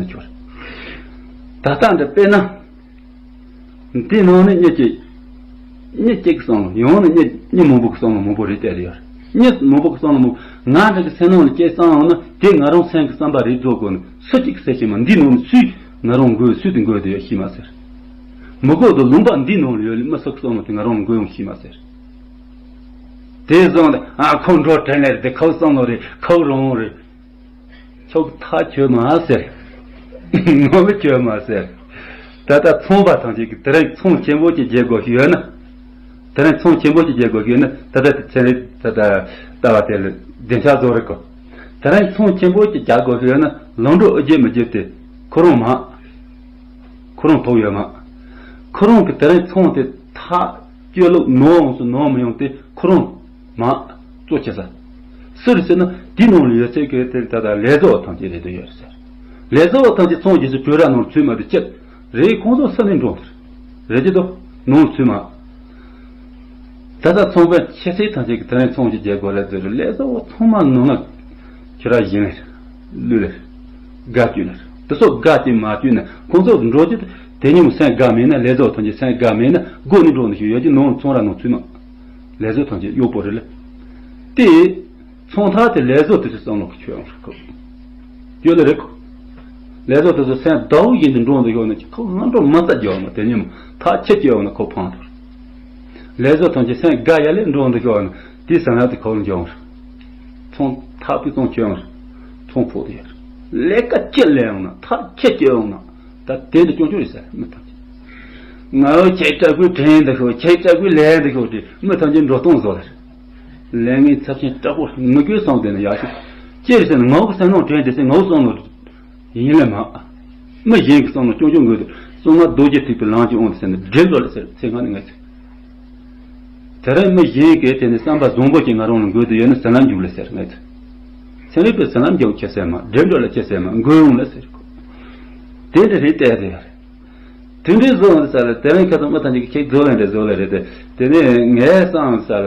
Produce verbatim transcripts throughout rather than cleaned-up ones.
ཆོག་རེད། ད་ལྟ་འདི་དཔེར་ན། འདི་ནང་ནས་མྱི་གཅིག་མྱི་གཅིག་གི་བསམ་བློ་ཡང་ན་མྱི་མྱི་མང་པོ་གི་བསམ་བློ་མང་པོ་རེད་བལྟས་ཡོད། མྱི་མང་པོ་གི་བསམ་བློ་མང་པོ་ང་འདྲ་གི་སེམས་ནང་ལ་སྐྱེས་བསམ་ཡང་ན་དེ་ང་རང་སེམས་ཀྱི་བསམ་པ་རེད་བཟོ་དགོས་ནི་སུ་གཅིག་གི་སེམས་ཤེས་མ་འདི་ནང་ནས་སུས་ང་རང་འགོས་སུས་དེ་འགོས་དེ་ཡོད་ཤེས་མ་ཟེར། མི་གོ་དུ་ལུང་པ་འདི་ནང་ལ་ཡོད་ལས་མི་སུ་གི་བསམ་བློ་དེ་ང་རང་འགོས་ཡོང་ཤེས་མ་ཟེར། དེ་བཟུང་སྟེ་ཨ་ཁོ་འགྲོ་དྲན་ལེར་དེ་ཁོ་བསམ་བློ་རེད་ཁོ་རང་རེད། ཁྱོད་ཐག་ཆོད་མ་ཟེར། ངོ་མི་ཆོད་མ་ཟེར། ད་ལྟ་ཚོང་པ་ཐམས་ཅད་ཀྱིས་དེ་རིང་ཚོང་ཆེན་པོ་ཅིག་རྒྱག་དགོས་ཤིག་ཡོད་ན། དེ་རིང་ཚོང་ཆེན་པོ་ཅིག་རྒྱག་དགོས་ཤིག་ཡོད་ན་ད་ལྟ་དེ་ཚན་རིག་ད་ལྟ་ལྟ་བ་དེ་ལ་བདེ་འཇགས་བཟོ་རེད་གོ། དེ་རིང་ཚོང་ཆེན་པོ་ཅིག་རྒྱག་དགོས་ཤིག་ཡོད་ན་ལམ་འགྲོ་ཨུ་རྒྱན་མི་རྒྱུ་དེ་ཁོ་རང་མ། ཁོ་རང་ཐོབ་ཡོད་མ། ཁོ་རང་གིས་དེ་རིང་ཚོང་དེ་ཐག་གཅོད་ལུགས་ནོར་འོང་སུ་ནོར་མི་ཡོང་དེ་ཁོ་རང་མ་གཙོ་ཆེ་ས། སུ་རེད་ཟེར་ན་དེའི་ནང་ལ་ཡོད་ཚད་ཀྱི་དེ་ད་ལྟ་ལས་བཟོ་བ་ཐམས་ཅད་རེད་དུ་ཡོད་རེད་ཟེར། ལས་བཟོ་བ་ཐམས་ཅད་ཚོང་རྒྱག་སུ་གྲོས་ར་ནང་ཚུད་མ་དེ་ཅི་རེད་ཁོང་ཚོ་ས་ནས་འགྲོ་རེད་ཀྱི་འདུག་ནང་ཚུད་མ། ད་ལྟ་ཚོང་པ་ཆེ་ཚད་ཐམས་ཅད་ཀྱི་དེ་རིང་ཚོང་ཅིག་རྒྱག་དགོས་རེད་ཟེར་ལས་བཟོ་བ་ཚང་མ་ནང་ལ་ཁྱེད་ར་ཡིན་ལེ་ལུས་ལེ་དགའ་བཅུག་ལེ་དེ་ཚོ་དགའ་བཅུག་མ་བཅུག་ན་ཁོང་ཚོ་འགྲོ་རྒྱུ་དེ་ཉིན་མོ་སེམས་དགའ་མེད་ན་ལས་བཟོ་བ་ཐམས་ཅད་སེམས་དགའ་མེད་ན་སྒོ་ནས་འགྲོ་ནས་ཞུ་ཡོད་ཀྱི་ནང་ཚོང་ར་ནང་ཚུད་མ། ལས་བཟོ་ཐམས་ཅད་གཡོག་པོ་རེད་ལེ། དེ་ཚོང་ཐག་དེ་ལས་བཟོ་དེ་ཚོ་བསམ་བློ་གི་ཆོད་ཡོང་རེད་ཁོ། ཡོད་ལེ་རེད་ཁོ། ལས་བཟོ་དེ་ཚོ་སེམས་ཟླ་བོ་བཞིན་དུ་འགྲོ་འདུག་ཡོད་ན་ཁོ་ང་འགྲོ་མ་ཚ་རྒྱག་ན་དེ་ཉིན་མོ་ཐག་ཆད་ཀྱི་ཡོད་ན་ཁོ་ཕང་ཐུབ། ལས་བཟོ་ཐམས་ཅད་སེམས་དགའ་ཡ་ལེ་འགྲོ་འདུག་ཡོད་ན་དེ་བསམ་ཡ་དེ་ཁོ་ལ་འཇོག་རེད། ཚོང་ཐག་པའི་ཚོང་ཆོད་ཡོང་རེད། ཚོང་ཕོག་དེ་ཡོད་རེད། ལས་ཀ་ཅི་ལས་ཡོང་ན་ཐག་ཆད་ཀྱི་ཡོང་ན། ད་དེ་འདྲ་སྐྱོན་བརྗོད་རེད་ཟེར་མི་ཐམས་ཅད། ང་འོ་ཁྱེད་ལྟ་བུའི་དྲན་འདི་ཤོག་ཁྱེད་ལྟ་བུའི་ལས་འདི་ཤོག་དེ་མི་ཐམས་ཅད་འགྲོ་སྟངས་བཟོ་ལ། ལས་ངན་ཚབས་ཆེན་དྲག་པོ་ངུ་སྐྱོན་སོང་དེ་ནི་ཡག་ཤོས། ཅི་རེད་ཟེར་ན་ངའོ་སེམས་ནང་དྲན་དེ་ཟེར་ངའོ་སོང་ལོ། ཡིན་ལ་མ། མི་གཞན་གྱི་བསམ་བློ་སྐྱོན་སྐྱོན་དགོས་དུ་གསང་སྔགས་རྡོ་རྗེ་ཐེག་པའི་ལམ་གྱི་དབང་དུ་ཟེར་ནས་འདྲེན་འགྲོ་ལ་ཟེར་ཚེ་སྔ་ནས་ངས་ཚེ། དེ་རིང་མི་གཞན་གྱིས་དེ་ནི་བསམ་པ་བཟང་པོ་ཞིག་ང་རང་ལ་འགོས་དུ་ཡོད་ན་ཟིན་ལམ་འཇུག་ལ་ཟེར་ངས་ཚེ། ཚན་རིག་པས་ཟིན་ལམ་འཇོག་ཁྱེད་ཟེར་མ་འདྲེན་འགྲོ་ལ་ཁྱེད་ཟེར་མ་འགོས་ཡོང་ལ་ཟེར་གོ། དེ་འདྲ་རེད་བལྟས་ཏེ་ཡོད་རེད། དེ་འདྲའི་བཟོ་འོང་ས་ལ་དེ་རིང་ཁ་ཐོག་མི་ཐམས་ཅད་ཀྱིས་ཁྱེད་བཟོ་ལེ་འདྲ་བཟོ་ལེ་རེད་དེ་དེ་ནས་ངས་བསམ་ས་ལ་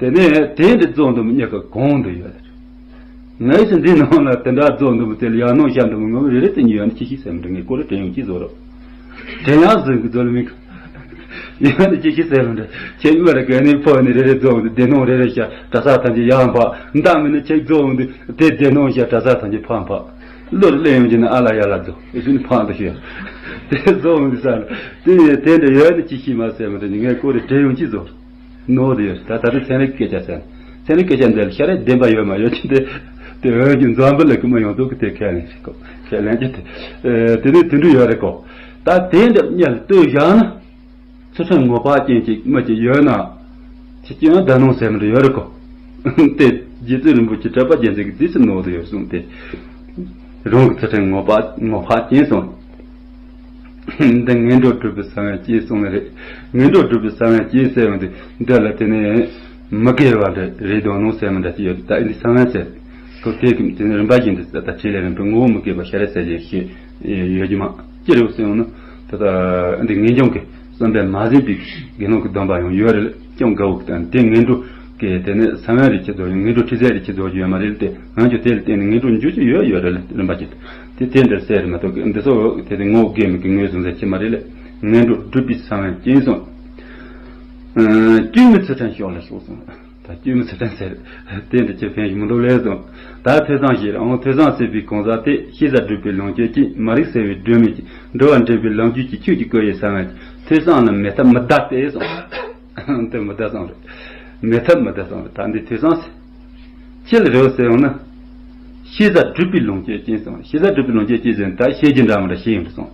དེ་ནས་དེ་འདྲ་བཟོ་འདུག་མི་གཉིས་ཀ་གང་དུ་ཡོད་རེད། ངས་ཚེ་འདི་ནང་ལ་དེ་འདྲ་བཟོ་འདུག་མི་དེ་ལ་ཡག་ནོ་ཤ་འདུག་མི་ངོ་མ་རེ་རེ་དེ་ཉིད་ཡོད་ན་ཅི་ཞིག་ཟེར་མི་འདྲ་ངས་ཀོ་རེ་དྲན་ཡོང་ཅི་བཟོ་རོགས། དྲན་ཡག་ཟིན་གི་བཟོ་ལ་མི་ག་ཡོད་ན་ཅི་ཞིག་ཟེར་མི་འདྲ་ཁྱེད་ཉིད་རེ་ག་ནས་ཕོ་ནི་རེ་རེ་བཟོ་འདུག་དེ་ནང་རེ་རེ་ཤ་གྲྭ་ས་ཐམས་ཅད་ཡག་འཕག་འདའ་མི་ནི་ཁྱེད་བཟོ་འདུག་དེ་དེ་ནང་ཤ་གྲྭ་ས་ཐམས་ཅད་ཕམ་འཕག་བློར་སླེབས་ཡོང་གི་ན་ཨ་ལ་ཡ་ལ་རྫོགས་ཨེ་ཤུ་ནི་ཕངས་དུ་ཤོར། དེ་རྫོགས་འདི་ས་ལ་དེ་ཡོད་དེ་འདྲ་ཡོད་ནི་ཅི་ཤེས་མ་ཟེར་མི་འདྲ་ནི་ངས་ཀོ་རེ་དྲན་ཡོང་ཅི་བཟོ་ནོ་དེ་ཡོད་ད་ད་དུ་ཚན་རིག་སྐད་ཆ་ཟེར་ཚན་རིག་སྐད་ཆ་འདི་ལ་ཤ་རེ་བདེན་པ་ཡོད་མ་ཡོད་ཅི་དེ་དེ་འོན་ཀྱང་འཛམ་བུ་གླིང་གི་མི་ཡོངས་རྫོགས་ཀྱི་དེ་ཁས་ལེན་ཞིག་གོ་ཁས་ལེན་གྱི་དེ་དེ་ནི་དེ་འདྲ་ཡོད་རེད་གོ་ད་དེ་འདྲ་གཉལ་ལྟོས་བཞག་ན། ཚུལ་ཁྲིམས་ངོ་མ་ཅན་གྱི་མི་ཅིག་ཡོད་ན། ཁྱེད་ཀྱིས་ཡང་བདག་སྣང་ཟེར་མི་འདྲ་ཡོད་རེད་གོ། དེ་རྗེ་བཙུན་རིན་པོ་ཆེ་གྲགས་པ་རྒྱལ་མཚན་གྱིས་དུས་སུ་ནོར་དུ་ཡོད་གསུངས་ཏེ། རང་གི་ཚུལ་ཁྲིམས་ངོ་མ་ངོ་མ་ཅན་གསུངས། འདི་ངན་འགྲོར་སྒྲུབ་པའི་ས་བོན་ཅན་གསུངས་ནི་རེད། ངན་འགྲོར་སྒྲུབ་པའི་ས་བོན་ཅན་ཟེར་བ་འདི་འདི་ལ་དེ་ནས་མི་དགེ་བ་འདྲ་རེད་བདག་སྣང་ཟེར་མི་འདྲ་ཅིག་ཡོད་ད་འདི་ས་བོན་ཟེར། ཁོ་དེ་གི་དེ་ནས་རིམ་པ་བཞིན་དུ་ད་ལྟ་ཕྲིན་ལས་རིམ་པའི་ངོ་བོ་མི་དགེ་བ་ཤ་རེ་ཟེར་བཞིན་ཤེས་ཡོད་ཀྱི་མ་ཅི་རེད་ཟེར་ཡོང་ན། ད་ལྟ་འདི་ངེས་འབྱུང་གི་བསམ་པས་མ་ཟིན་པའི་དགེ་སློང་གི་སྡོམ་པ་ཡང་ཡོད་རེད་ཀྱང་དགའ་བོ་གི་དང་དེ་ངན་འགྲོ་གི་དེ་ནས་ས་བོན་རེ་ཆེ་རྫོགས་ཡང་ངན་འགྲོ་ཁྲི་ཟེར་རེ་ཆེ་རྫོགས་ཀྱི་ཡོད་མ་རེད་དེ་ང་ཚོ་དེ་ལ་བརྟེན་ནས་ངན་འགྲོ་འཇུག་རྒྱུ་ཡོད་ཡོད་རེད་ལ་རིམ་པ་ཅིག་དེ་དེ་འདྲ་ཟེར་རེད་མ་གཏོགས་འདི་ཚོ་དེ་དེ་ངོ་དགེ་མི་གི་ངོས་བཟུང་ཟེར་ཆེ་མ་རེད་ལ་ངན་འགྲོ་སྒྲུབ་པའི་ས་བོན་ཅན་སོང་། སྐྱོན་མི་ཚུལ་ཁྲིམས་ཤོག་ལ་ཤོག་སོང་། ད་སྐྱོན་མི་ཚུལ་ཁྲིམས་ཟེར། དེ་འདྲ་ཅི་ཕན་ཞིག་མི་འདུག་ལས་སོང་། ད་ཐོས་བསམ་བྱེད་རང་ཐོས་བསམ་ཟེར་བའི་གང་ཟག་དེ་ཤེས་བྱ་སྒྲུབ་པའི་ལོངས་སྤྱོད་ཀྱིས་མ་རིག་སེལ་བའི་སྒྲོན་མེ་ཀྱིས་འགྲོ་བ་འདྲེན་པའི་ལམ་རྒྱུད་ཀྱི་ཆོས་ཀྱི་སྐུ་ཡི་ས་བོན་ཐོས་བསམ་ལ་མེད་ཐབས་མི་གདའ་སྟེ་སོང་། དེ་མི་གདའ་སོང་རེད། མེད་ཐབས་མི་གདའ་སོང་རེད་ད་འདི་ཐོས་བསམ་ཟེར། ཆེ་ལ་རེ་བ་ཟེར་ཡོང་ན། ཤེས་བྱ་སྒྲུབ་པའི་ལོངས་སྤྱོད་ཅན་སོང་ཤེས་བྱ་སྒྲུབ་པའི་ལོངས་སྤྱོད་ཅན་ཟེར་ད་ཤེས་ཀྱི་འདྲ་མི་འདྲ་ཤེས་ཡོང་དུ་སོང་།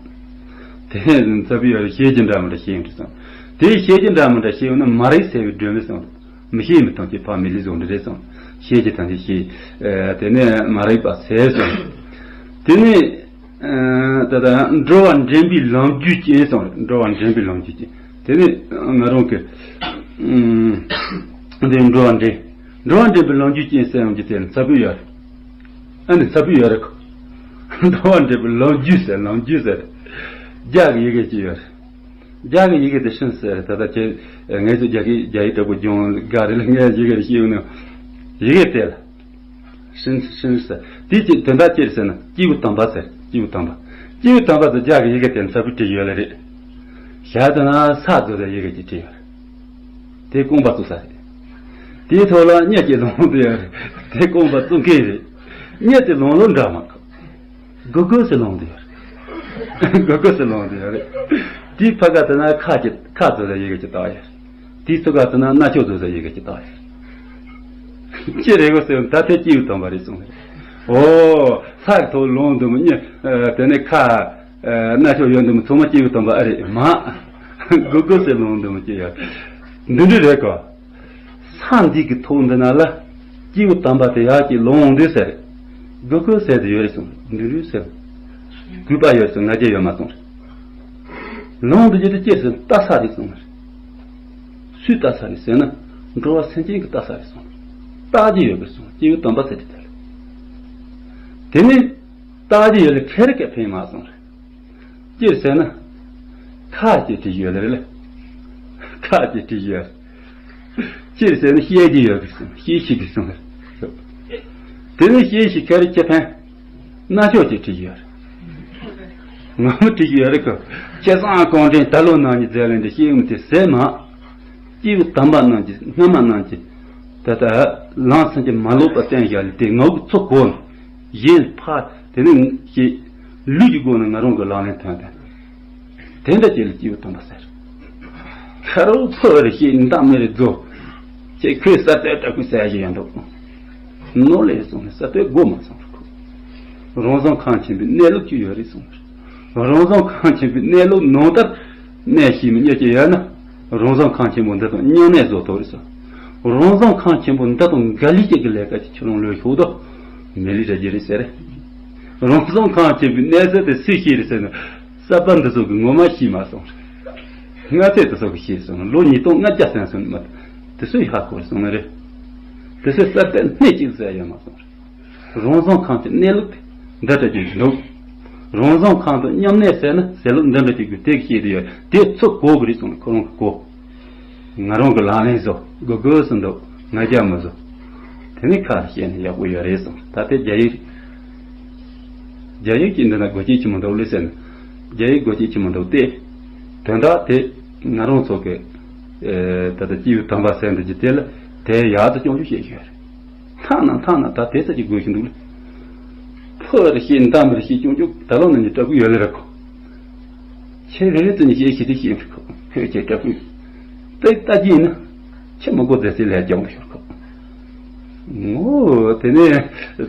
དེ་ཚ་བའི་ཡོད་རེད་ཤེས་ཀྱི་འདྲ་མི་འདྲ་ཤེས་ཡོང་དུ་སོང་། དེ་ཤེས་ཀྱི་འདྲ་མི་འདྲ་ཤེས་ཡོང་ན་མ་རིག་སེལ་བའི་སྒྲོན་མེ་སོང་། མི་ཤེས་མི་ཐམས་ཅད་ཕ་མི་ལུས་བཟུང་འདྲ་རེད་སོང་། ཤེས་ཀྱི་ཐམས་ཅད་ཤེས། དེ་ནས་མ་རིག་པ་སེལ་སོང་། དེ་ནས་ད་ལྟ་འགྲོ་བ་འདྲེན་པའི་ལམ་རྒྱུད་ཅན་སོང་རེད་འགྲོ་བ་འདྲེན་པའི་ལམ་རྒྱུད་ཅན། དེ་ནས་ང་རང་གི་འདི་འགྲོ་བ་འདྲེན། འགྲོ་བ་འདྲེན་པའི་ལམ་རྒྱུད་ཅན་ཟེར་ཡང་གི་དེ་ལ་ཚ་བུ་ཡོད་རེད། ཨ་ནི་ཚ་བུ་ཡོད་རེད་གོ། འགྲོ་བ་འདྲེན་པའི་ལམ་རྒྱུད་ཟེར་ལམ་རྒྱུད་ཟེར། རྒྱ་གི་ཡི་གེ་ཅིག་ཡོད་རེད། རྒྱ་གི་ཡི་གེ་དེ་ཤིན་ཟེར་རེད་ད་ལྟ་ཁྱེད་ངས་ཚོ་རྒྱ་གི་རྒྱ་ཡིག་དྲག་པོ་སྦྱོང་དགའ་རེད་ལ་ངས་ཡི་གེ་རེ་ཤེས་ཡོང་ནས་ཡི་གེ་དེ་ལ། ཤིན་ཤིན་ཟེར་དེ་ཅིག་དོན་དག་ཅི་རེད་ཟེར་ན་སྐྱེས་བུ་དམ་པ་ཟེར། སྐྱེས་བུ་དམ་པ། སྐྱེས་བུ་དམ་པ་དང་རྒྱ་གི་ཡི་གེ་དེ་ཚ་བུ་བྲིས་ཡོད་ལེ་རེད། ཞག་དེ་ན་ས་རྫོགས་ས་ཡི་གེ་ཅིག་བྲིས་ཡོད་རེད། དེ་རྐང་པ་བཙུགས་ས་རེད། དེའི་ཐོག་ལ་གཉེར་གྱི་ལོང་དེ་ཡོད་རེད། དེ་རྐང་པ་བཙུགས་མཁན་རེད། གཉེར་གྱི་ལོང་ལོ་འདྲ་མ་གོ། སྒུར་སྒུར་ཟེར་ལོང་དེ་ཡོད་རེད། སྒུར་སྒུར་ཟེར་ལོང་དེ་ཡོད་རེད། དེའི་ཕ་ག་དེ་ན་ཁ་གྱི་ཁ་རྫོགས་ས་ཡི་གེ་ཅིག་བཏགས་ཡོད་རེད། དེའི་ཚུ་ག་དེ་ན་རྣ་ཆོག་རྫོགས་ས་ཡི་གེ་ཅིག་བཏགས་ཡོད་རེད། ཅི་རེད་གོ་ཟེར་ད་དེ་སྐྱེས་བུ་དམ་པ་རེད་གསུངས་རེད། ཨོ། ས་གི་ཐོག་ལོང་འདུག་མི་གཉིས། དེ་ནས་ཁ། རྣ་ཆོག་ཡོད་འདུག་མི་ཚང་མ་སྐྱེས་བུ་དམ་པ་ཨ་རེད་མ། སྒུར་སྒུར་ཟེར་ལོང་འདུག་མི་སྐྱེས་ཡ། འདི་འདྲ་རེད་གོ། ས་འདི་གི་ཐོག་འདི་ན་ལ། སྐྱེས་བུ་དམ་པ་དེ་ཡག་གི་ལོང་འདི་ཟེར། སྒུར་སྒུར་ཟེར་དུ་ཡོད་རེད་གསུངས་འདི་འདྲ་ཟེར། སྒུར་པ་ཡོད་གསུངས་ང་རྒྱལ་ཡོད་མ་གསུངས་རེད། ལོང་འདི་རྒྱུ་དེ་སྐྱེས་སུ་ལྟ་ས་རེད་གསུངས་རེད། སུས་ལྟ་ས་རེད་ཟེར་ན། འགྲོ་བ་སེམས་ཅན་གྱིས་ལྟ་ས་རེད་གསུངས། ལྟ་རྒྱུ་ཡོད་པར་གསུངས་སྐྱེས་བུ་དམ་པ་ཟེར་དེ་ལྟ་རེད། དེ་ནི། ལྟ་རྒྱུ་ཡོད་ལ་ཁེར་སྐད་ཕན་མ་གསུངས་རེད། ཅིར་ཟེར་ན། ཁ་ཅིག་བྲིས་ཡོད་ལེ་རེད། ཁ་ཅིག་བྲིས་ཡོད། ཅིར་ཟེར་ན་བཤད་རྒྱུ་ཡོད་གི་གསུངས་བཤད་ཤིག་གི་གསུངས་རེད། དེ་ནི་བཤད་ཤིག་ཁེར་ཁེ་ཕན། རྣ་ཆོག་ཅིག་བྲིས་ཡོད་རེད། ང་མི་བྲིས་ཡོད་རེད་གི། ཁྱེད་སང་གོང་དྲན་ད་ལོ་ནང་ཉིད་མཛད་ལེན་དེ་བཤད་ཡོང་དེ་ཟེར་མ། སྐྱེས་བུ་དམ་པ་རྣམས་ཀྱིས་སྔ་མ་རྣམས་ཀྱིས། ད་ལྟ་ལམ་སེམས་ཀྱི་མ་ལོག་པ་བསྟན་བཞག་ལས་དེ་ངག་གི་ཚོགས་གོ། གཞན་ཕ་དེ་ནི་ཞེས་ལུས་ཀྱི་སྒོ་ནས་ང་རང་གི་ལག་ལེན་ཐོན་ཏེ། དེ་འདྲ་ཅིག་ལ་སྐྱེས་བུ་དམ་པ་ཟེར། ཁ་རོག་ཕུ་རེ་ཞེས་འདམ་མེ་རེ་རྫོ། ཁྱེད་ཁོས་གསར་གཏོད་སྤྲད་དགོས་ཟེར་ཞིག་ཡོད་འདུག་ནོར་ལས་སོང་ནས་གསར་གཏོད་དགོས་མ་སོང་ར་ཁོ། རང་བཟང་གང་ཆེན་པོའི་གནས་ལུགས་ཅིག་ཡོད་རེད་གསུངས། རང་བཟང་གང་ཆེན་པོའི་གནས་ལུགས་ནང་ལྟར་གནས་ཤིག་མི་གཉེར་གྱི་ཡོད་ན། རང་བཟང་གང་ཆེན་པོ་འདི་དང་མཉམ་གནས་བཟོ་ཐུབ་རེད་ཟེར། རང་བཟང་གང་ཆེན་པོ་འདི་དང་འགལ་ལི་ཅིག་གི་ལས་ཀ་ཅིག་ཁྱོད་རང་ལོས་ཤོག་དོ། མེ་ལི་ར་ཅི་རེད་ཟེར། རང་བཟང་གང་ཆེན་པོའི་གནས་ཚུལ་དེ་སུས་ཤེས་རེད་ཟེར་ན། གསར་པ་འདི་ཚོ་གི་ངོ་མ་ཤེས་མ་སོང་རེད། སྔ་ཚོད་དེ་ཚོ་གི་ཤེས་སོང་ལོ་ཉིས་སྟོང་ལྔ་བརྒྱ་ཟིན་སོང་མ། དེ་ཚོས་ཧ་གོ་སོང་ནི་རེད། དེ་ཚོས་གསར་གཏོད་སྣེ་གཅིག་ཟེར་ཡོད་མ་སོང་རེད། རང་བཟང་ཁང་གི་གནས་ལུགས་དེ་འདི་འདྲ་ཅིག་འདུག་རང་བཟང་ཁང་དུ་མཉམ་གནས་ཟེར་ན་ཟེར་ལུགས་འདི་འདྲ་ཅིག་གི་དེ་གི་ཤེས་དེ་ཡོད་དེ་ཚོ་གོ་གི་རེད་སོང་ཁོ་རང་གི་གོ། ང་རང་གི་ལག་ལེན་བཟོ་དགོས་དགོས་སུ་འདུག་ང་རྒྱ་མི་བཟོ། དེ་ནི་ཁ་བཤད་ན་ཡག་པོ་ཡོད་རེད་སོང་ད་ལྟའི་རྒྱ་ཡིག་རྒྱ་ཡིག་གི་འདི་ན་དགོས་ཆེད་ཆི་མི་འདུག་ལེ་ཟེར་ན། རྒྱ་ཡིག་དགོས་ཆེད་ཆི་མི་འདུག་སྟེ། དོན་དག་དེ་ང་རང་ཚོ་གི་ད་ལྟ་སྐྱེས་བུ་དམ་པ་ཟེར་འདི་ཀྱི་དེ་ལ་དེ་ཡག་ཏུ་སྐྱོང་རྒྱུ་བཤད་ཤོད་རེད། ཐང་ན་ཐང་ན་ད་དེ་ཚོ་ཅིག་དགོས་ཤིག་འདུག་ལ། ཕུ་རེ་ཤེས་འདམ་རེ་ཤེས་ཅུང་ཅུང་ད་ལོ་ན་ནི་སྐྲ་ཁུ་ཡོད་ལེ་ར་ཁོ། ཁྱེད་རེ་རེ་ཚོ་ནི་ཤེས་ཤེས་དེ་ཤེས་མི་ཁོ་ཁོས་ཁྱེད་སྐྲ་ཁུ། དེ་ལྟ་ཀྱི་ཡིན་ན། ཁྱེད་མི་གོ་དེ་སྲིད་ལས་ཀྱང་མི་ཤོར་ཁོ། ངོ་དེ་ནས་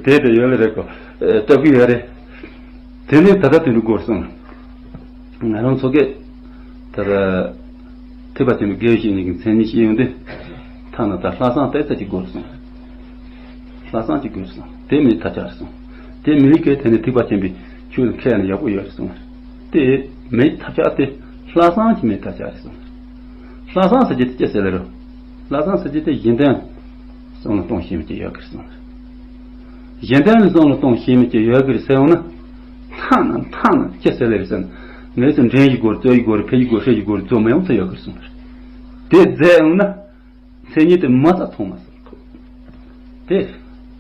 དེ་དེ་ཡོད་ལེ་ར་ཁོ། སྐྲ་ཁུ་ཡོད་རེད། དེ་ནས་ད་ལྟ་དེ་འདྲ་དགོས་སོང་། ང་རང་ཚོ་གིས་ད་ལྟ་ཐེག་པ་ཆེན་པོའི་དགེ་བའི་བཤེས་གཉེན་གྱི་མཚན་ཉིད་ཤེས་ཡོང་དུས་ཐ་ན་ད་ལྷག་བསམ་ཏོག་ཙམ་ཅིག་དགོས་སོང་། ལྷག་བསམ་ཅིག་དགོས་སོང་། དེ་མེད་ཐབས་ཆག་རེད་སོང་། དེ་མེད་མཁན་དེ་ནི་ཐེག་པ་ཆེན་པོའི་ཆོས་ལ་མཁས་ན་ཡག་པོ་ཡོད་རེད་སོང་། དེ་མེད་ཐབས་ཆག་དེ་ལྷག་བསམ་གྱི་མེད་ཐབས་ཆག་རེད་སོང་། ལྷག་བསམ་ཟེར་རྒྱུ་དེ་ཅི་ཟེར་ལེ་རོ། ལྷག་བསམ་ཟེར་རྒྱུ་དེ་གཞན་དོན་བསམ་བློ་གཏོང་ཤེས་མི་ཅིག་ཡོད་གི་རེད་སོང་། གཞན་དོན་ལ་བསམ་བློ་གཏོང་ཤེས་མི་ཅིག་ཡོད་གི་རེད་ཟེར་ཡོང་ན། ཐ་ན་ཐ་ན་ཅི་ཟེར་ལེ་རེད་ཟེར་ན། ངས་ཚོ་འདྲེན་ཞིག་དགོས་རེད་རྩོད་ཞིག་དགོས་རེད་ཕེ་ཞིག་དགོས་རེད་ཧྲེ་ཞིག་དགོས་རེད་རྩོད་མ་ཡོང་ཚོད་ཡོད་གི་རེད་སོང་། དེ་མཛད་ཡོང་ན། མཚན་ཉིད་དེ་མ་རྩ་མཐོང་མ་སོང་ཁོ། དེ།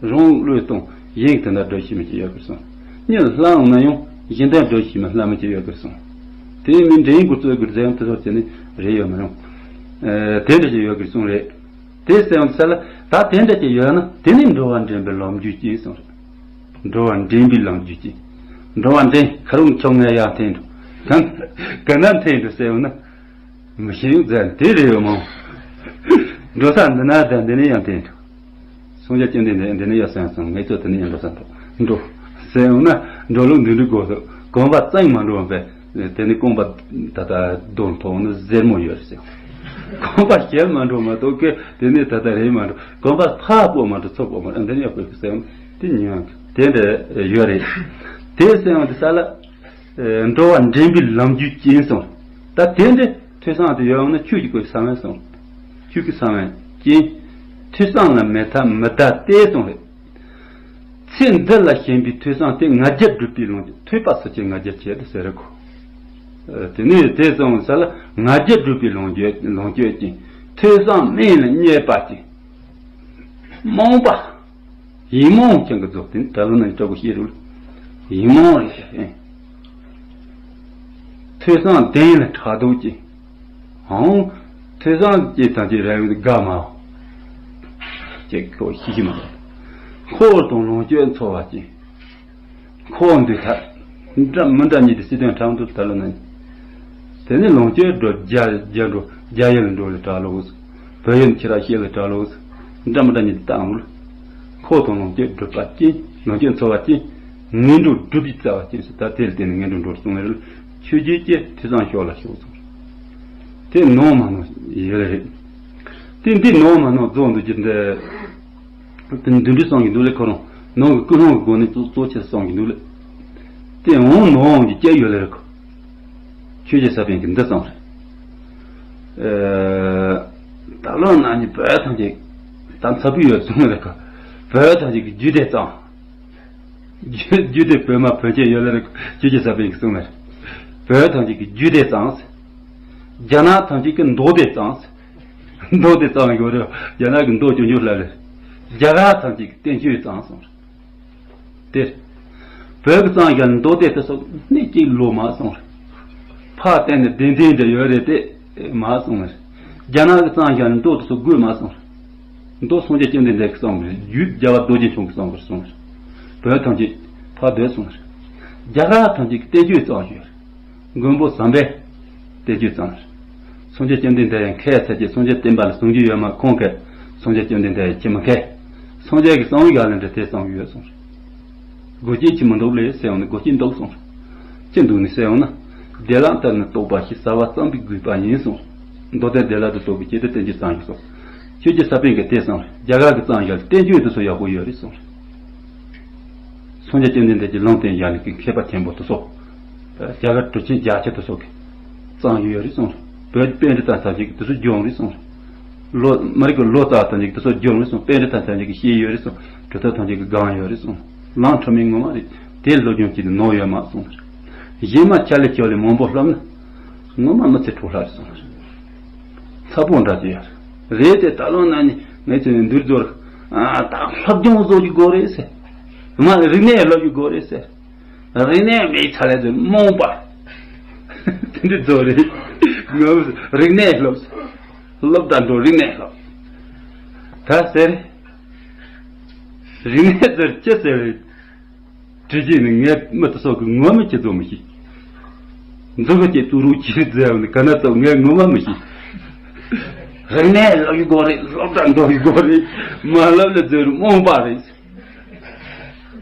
རང་བློས་གཏོང་གཞན་གྱི་དོན་དག་སྒྲུབ་ཤེས་མི་ཅིག་ཡོད་གི་རེད་སོང་། གཉིད་ལ་ལྷ་འོང་ན་ཡང་གཞན་དོན་སྒྲུབ་ཤེས་མི་ལྷ་མི་ཅིག་ཡོད་གི་རེད་སོང་། དེ་མི་འདྲེན་ཡིན་དགོས་རྩོད་དགོས་རེད་ཟེར་ཡང་དེ་ཚོ་དེ་ནི་རེད་ཡོད་མ་རུང་། ཨེ། དེ་འདྲ་ཅིག་ཡོད་གི་རེད་སོང་རེད། དེ་ཟེར་ཡང་ས་ལ་ད་དེ་འདྲ་ཅིག་ཡོད་ན་དེ་ནི་འགྲོ་བ་འདྲེན་པའི་ལམ་རྒྱུད་ཅིག་སོང་རེད། འགྲོ་བ་འདྲེན་པའི་ལམ་རྒྱུད་ཅིག་འགྲོ་བ་འདྲེན་ཁ་རུང་ཁྱོད་ངའི་ཡར་འཐེན་འགྲོ། གང་གང་ན་འཐེན་འགྲོ་ཟེར་ཡོང་ན། མི་ཤེས་ཡོད་ཟེར་དེ་རེད་ཡོད་མོ། འགྲོ་ས་འདི་ན་ད་འདི་ནས་ཡང་འཐེན་འགྲོ། སངས་རྒྱས་བཅོམ་ལྡན་འདས་འདི་ནས་ཡང་སོང་སོང་ངས་ཚོ་དེ་ནས་ཡང་འགྲོ་ས་འགྲོ། འགྲོ་ཟེར་ཡོང་ན་འགྲོ་ལུགས་འདི་འདྲ་དགོས་སོ་གོམ་པ་གཙང་མ་འགྲོ་བས་དེ་ནས་རྐང་པ་ད་ལྟ་རྡོ་མཐོང་ནི་གཟེར་མོ་ཡོད་རེད་ཟེར། གོམ་པ་ཞལ་མ་འགྲོ་མ་གཏོགས་ཀི་དེ་ནས་ད་ལྟ་རེད་མ་འགྲོ་གོམ་པ་ཕར་སྤོ་མ་འགྲོ་ཚུར་སྤོ་མ་འགྲོ་འདི་ནས་ཡང་སྤོ་ཟེར་ཡོང་དེ་ཉོན་དེ་འདྲ་ཡོད་རེད། དེ་ཟེར་ཡོང་དེ་ས་ལ། འགྲོ་བ་འདྲེན་པའི་ལམ་རྒྱུད་ཅན་སོང་། ད་དེ་འདྲ་ཐོས་བསམ་དུ་ཡོད་ཡོང་ན་ཆོས་ཀྱི་སྐུ་ས་བོན་སོང་། ཆོས་ཀྱི་ས་བོན་ཅན། ཐོས་བསམ་ལ་མེད་ཐབས་མི་གདའ་སྟེ་སོང་རེད། ཚེ་འདི་ལ་ཞེན་པའི་ཐོས་བསམ་དེ་ང་རྒྱལ་སྒྲུབ་པའི་ལོངས་སྤྱོད་ཐོས་པ་སོ་སྐྱེ་ང་རྒྱལ་བྱེད་དུ་ཟེར་རེད་གོ། དེ་ནས་དེ་སོང་ས་ལ་ང་རྒྱལ་སྒྲུབ་པའི་ལོངས་སྤྱོད་ལོངས་སྤྱོད་ཅན། ཐོས་བསམ་དམན་ལ་བརྙས་པ་ཅན། རྨོངས་པ། ཡིད་རྨོངས་ཅན་གྱི་རྫོགས་ལྡན་དྲ་ལོ་ན་ནི་སྤྲ་པོ་ཤེས་རུ། ཡིན་མོ་རེད་ཤག་ཡིན། ཐོས་བསམ་ལྡན་ལ་ཕྲག་དོག་ཅན། ཨང་། ཐོས་བསམ་ཅན་ཐམས་ཅད་ར་བའི་དགའ་མ། ཅེས་ཁོ་ཤི་ཤི་མ། འཁོར་དང་ལོངས་སྤྱོད་འཚོ་བ་ཅན། འཁོར་འདུས་ཐ། འདྲ་མི་འདྲ་གཉིས་ཏེ་སྲིད་དོན་ཁྲམ་དུ་ཐ་ལ་ན། དེ་ནི་ལོངས་སྤྱོད་འགྲོ་རྒྱ་རྒྱ་འགྲོ་རྒྱ་ཡུལ་འགྲོ་ལ་གྲགས་ལོ། བོད་ཡུལ་ཁྱི་ར་ཤེས་ལ་གྲགས་ལོ། འདྲ་མི་འདྲ་གཉིས་ཏེ་བཏང་ལོ། འཁོར་དང་ལོངས་སྤྱོད་སྒྲུབ་པ་ཅན། ལོངས་སྤྱོད་འཚོ་བ་ཅན། ངན་འགྲོ་སྒྲུབ་པའི་རྩ་བ་ཅན་ཟེར། ད་དེ་ལ་བརྟེན་ནས་ངན་འགྲོ་འགྲོ་གསུངས་ནས་རེད། ཆོས་བརྒྱད་ཀྱི་ཐོས་བསམ་ཤོར་ལ་ཤོར་སོང་། དེ་ནོར་མ་ནོར་ཡོད་རེད། དེ་འདི་ནོར་མ་ནོར་རྫོགས་འདུག་རྒྱུ་འདི། དེ་འདི་འདྲ་གསུང་གི་འདུག་ལེ། ཁོ་རང་ནང་གི་ཀུན་སློང་གི་སྒོ་ནས་གཙོ་གཙོ་ཆེ་གསུང་གི་འདུག་ལེ། དེ་འོང་ནོར་འོང་གི་སྐྱེ་ཡོད་ལེ་རེད་ཁོ། ཆོས་རྗེ་ས་པཎ་གྱིས་འདི་གསུངས་རེད། ཨེ། ད་ལོ་ན་ནི་བོད་ཐམས་ཅད་ད་འཚབ་པོ་ཡོད་གསུངས་རེད་ཁོ། བོད་ཐམས་ཅད་ཀྱི་རྒྱུད་སྡེ་གཙང་། རྒྱུད་རྒྱུད་སྡེ་བོད་མ་བོན་ཆེན་ཡོད་ལེ་རེད། ཆོས་རྗེ་ས་པཎ་གྱིས་གསུངས་ལེ། བོད་ཐམས་ཅད་ཀྱི་རྒྱུད་སྡེ་གཙང་། རྒྱ་ནག་ཐམས་ཅད་ཀྱི་མདོ་སྡེ་གཙང་། མདོ་སྡེ་གཙང་ཡོད་རེད། རྒྱ་ནག་གི་མདོ་ཆུང་ཆུང་ལབ་ལེ། རྒྱ་གར་ཐམས་ཅད་ཀྱི་བསྟན་བཅོས་གཙང་གསུངས་རེད། དེ། བོད་ཀྱི་གཙང་རྒྱ་མདོ་སྡེ་དེ་སོགས་སྣེ་གཅིག་ལོ་མ་གསུངས་རེད། ཕར་བསྟན་ནས་བདེན་བདེན་འདྲ་ཡོད་རེད་དེ་མ་གསུངས་རེད། རྒྱ་ནག་གི་གཙང་རྒྱ་མདོ་དེ་སོགས་དགོས་མ་གསུངས་རེད། མདོ་སངས་རྒྱས་བཅོམ་ལྡན་འདས་ཀྱིས་གསུངས་པ་རེད། རྒྱུད་རྒྱལ་བ་རྡོ་རྗེ་འཆང་གིས་གསུངས་པ་རེད་གསུངས་རེད། བོད་ཐམས་ཅད་ཕར་བསྡད་གསུངས་རེད། རྒྱ་གར་ཐམས་ཅད་ཀྱི་བསྟན་བཅོས་གཙང་ཡོད་རེད། མགོན་པོ་བྱམས་པས་བསྟན་བཅོས་གཙང་རེད། སངས་རྒྱས་བཅོམ་ལྡན་འདས་ཡང་ཁས་ཚར་གྱི་སངས་རྒྱས་བསྟན་པ་ལ་ཟུང་འཇུག་ཡོད་མ། ཁོང་གིས་སངས་རྒྱས་བཅོམ་ལྡན་འདས་ཡང་ཁྱེད་མི་ཁས། སངས་རྒྱས་ཀྱིས་གསང་བའི་ཡར་ལས་འདྲ་དེ་གསང་ཡོད་གསུངས་རེད། དགོས་ཀྱི་ཅི་མི་འདུག་ལས་ཟེར་ཡོང་ན་དགོས་ཀྱི་འདུག་གསུངས་རེད། ཅི་འདུག་ནི་ཟེར་ཡོང་ན། བདེ་བླག་ལྟར་ནི་རྟོགས་པ་ཞེས་བྱ་བ་གཙང་པའི་དགོས་པ་ཡིན་གསུངས། མདོ་སྡེ་བདེ་བླག་ཏུ་རྟོགས་པའི་ཆེད་དུ་བསྟན་བཅོས་གཙང་ཞིག་གསུངས། ཆོས་རྗེ་ས་པཎ་གྱིས་དེ་གསུངས་རེད། རྒྱ་གར་གྱི་གཙང་ཡར་བསྟན་བཅོས་དེ་ཚོ་ཡག་པོ་ཡོད་རེད་གསུངས་རེད། སངས་རྒྱས་བཅོམ་ལྡན་འདས་ཀྱི་ལུང་བསྟན་ཡར་ལས་ཀྱི་མཁས་པ་ཆེན་པོ་དེ་ཚོ། རྒྱ་གར་གྲུབ་ཆེན་རྒྱ་ཆེ་དེ་ཚོ་གིས་གཙང་ཡོད་རེད་གསུངས་རེད། བོད་པཎྜི་ཏ་ཐམས་ཅད་ཀྱིས་དེ་ཚོ་སྦྱོང་རེད་གསུངས་རེད། ལོ་མ་རིག་གི་ལོ་ཙཱ་ཐམས་ཅད་ཀྱིས་དེ་ཚོ་སྦྱོང་རེད་གསུངས། པཎྜི་ཏ་ཐམས་ཅད་ཀྱིས་ཤེས་ཡོད་རེད་གསུངས། གྲུབ་ཐོབ་ཐམས་ཅད་ཀྱིས་སྒང་ཡོད་རེད་གསུངས། ལམ་འཁྲུལ་མེད་ངོ་མ་རེད། དེ་སློབ་སྦྱོང་བྱས་ཏེ་ནོར་ཡོད་མ་གསུངས་རེད། གཞན་མ་ཆ་ལས་ཆོ་ལས་མང་པོ་བསླབ་ན། ངོ་མ་མི་ཚེ་འཕྲོ་བརླག་རེད་གསུངས་རེད། ཚ་པོ་འདྲ་ཅིག་ཡོད་རེད། དེ་ད་ལོ་ན་ནི་ངས་ཚོས་འདུར་རྫོར། ད་སློབ་སྦྱོང་བཟོ་རྒྱུ་དགོས་རེད་ཟེར། མ་རིག་གནས་སློབ་རྒྱུ་དགོས་རེད་ཟེར། རིག་གནས་མེད་ཚ་ལས་ཚོས་རྨོངས་པ། དེ་འདྲ་བཟོ་རེད། ངོ་རིག་གནས་སློབ། སློབ་གྲྭ་འགྲོ་རིག་གནས་སློབ། ད་ཟེར། རིག་གནས་ཚོར་ཅི་ཟེར་རེད། དྲི་རྒྱུ་ནི་ངས་མི་དེ་ཚོ་གི་ངོ་མི་ཅི་ཚོ་མི་ཤེས། འཛུགས་སྐྲུན་གཙུག་རུ་ཅི་རིགས་མཛད་ཡོད་ནི་ག་ན་ཚོ་ངས་ངོ་མ་མི་ཤེས། རིག་གནས་སློབ་ཡི་དགོས་རེད། སློབ་གྲྭ་འགྲོ་ཡི་དགོས་རེད། མ་སློབ་ལ་འཛོལ་རུ་རྨོངས་པ་རེད།